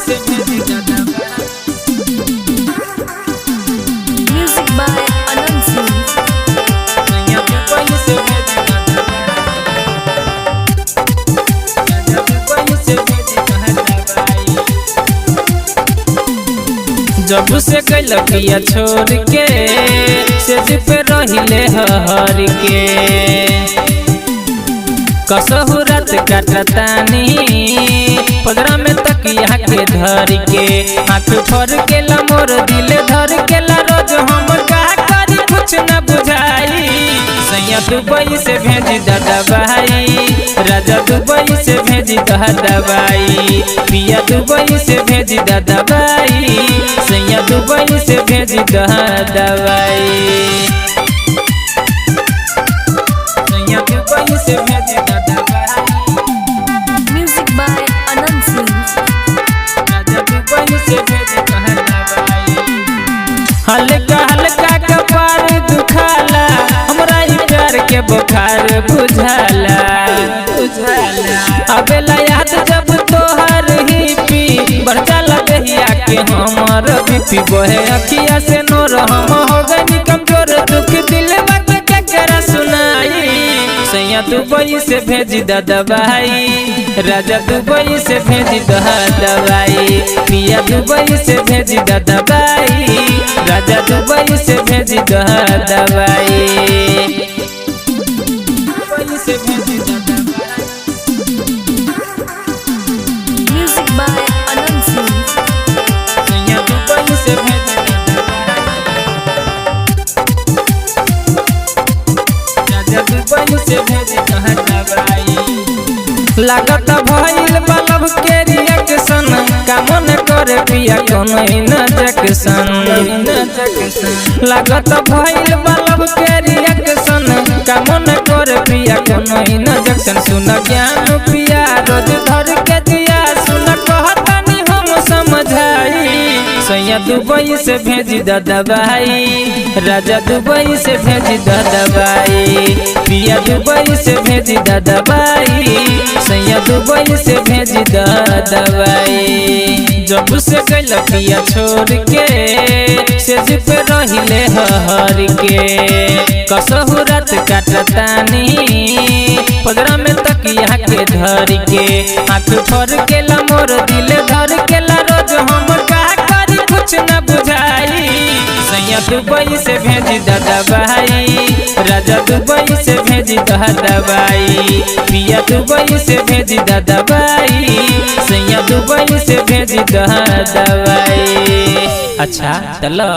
से भेजी दबाई। Music by Anand Singh. सैया दुबई से भेजी दबाई। राजा दुबई से भेजी दबाई। जब से कैल पिया छोड़ के सेज पे रहिले हर के कसहु रात काटतानी पदरा में तकिया के धर के आँख फर के ला मोर दिल धर के ला रोज हम का करी कुछ न बुझाई। सैया दुबई से भेजी दबाई, राजा दुबई से भेजी दबाई, पिया दुबई से भेजी दबाई, सैया दुबई से भेजी दबाई। सैया दुबई से भेजी दबाई। Music by Anand Singh. Raja Dubai से भेजी दबाई। हल्का हल्का कपार दुखाला, हमरा ई प्यार के बुखार बुझाला। अबेला याद जब तोहर ही पी बढ़ जाला दहिया के हमर बीपी बहे अखिया से नोर हम हो गई कमजोर दुख दिल बात केकरा सुनाई। सैया दुबई से भेजी दबाई, राजा दुबई से भेजी दबाई, पिया दुबई से भेजी दबाई, राजा दुबई से भेजी दबाई। दुबई से भेजी दबाई। Music by Anand Singh. सैया दुबई से भेजी दबाई। राजा दुबई से भेजी दबाई। लागत भइल बलब के रिएक्शन काम न करे पिया कोनो इंजेक्शन। लागत भइल बलब के रिएक्शन काम न करे पिया कोनो इंजेक्शन। सुन ज्ञान पिया रोज धर के दिया, सुन कहतानी हम समझाई। सैया दुबई से भेजी दबाई, राजा दुबई से भेजी दबाई, पिया दुबई से भेजी दबाई, सैया दुबई से भेजी दबाई। जब से कैल पिया छोड़ के सेज पे रहिले हर के कसहु रात काटतानी पदरा में तकिया के धर के आँख फर के ला मोर दिल धर के ला रोज हम का करी कुछ न बुझाई। सैया दुबई से भेजी दबाई, राजा दुबई से भेजी दबाई, पिया दुबई से भेजी दबाई, सैया दुबई से भेजी दबाई। अच्छा चलो।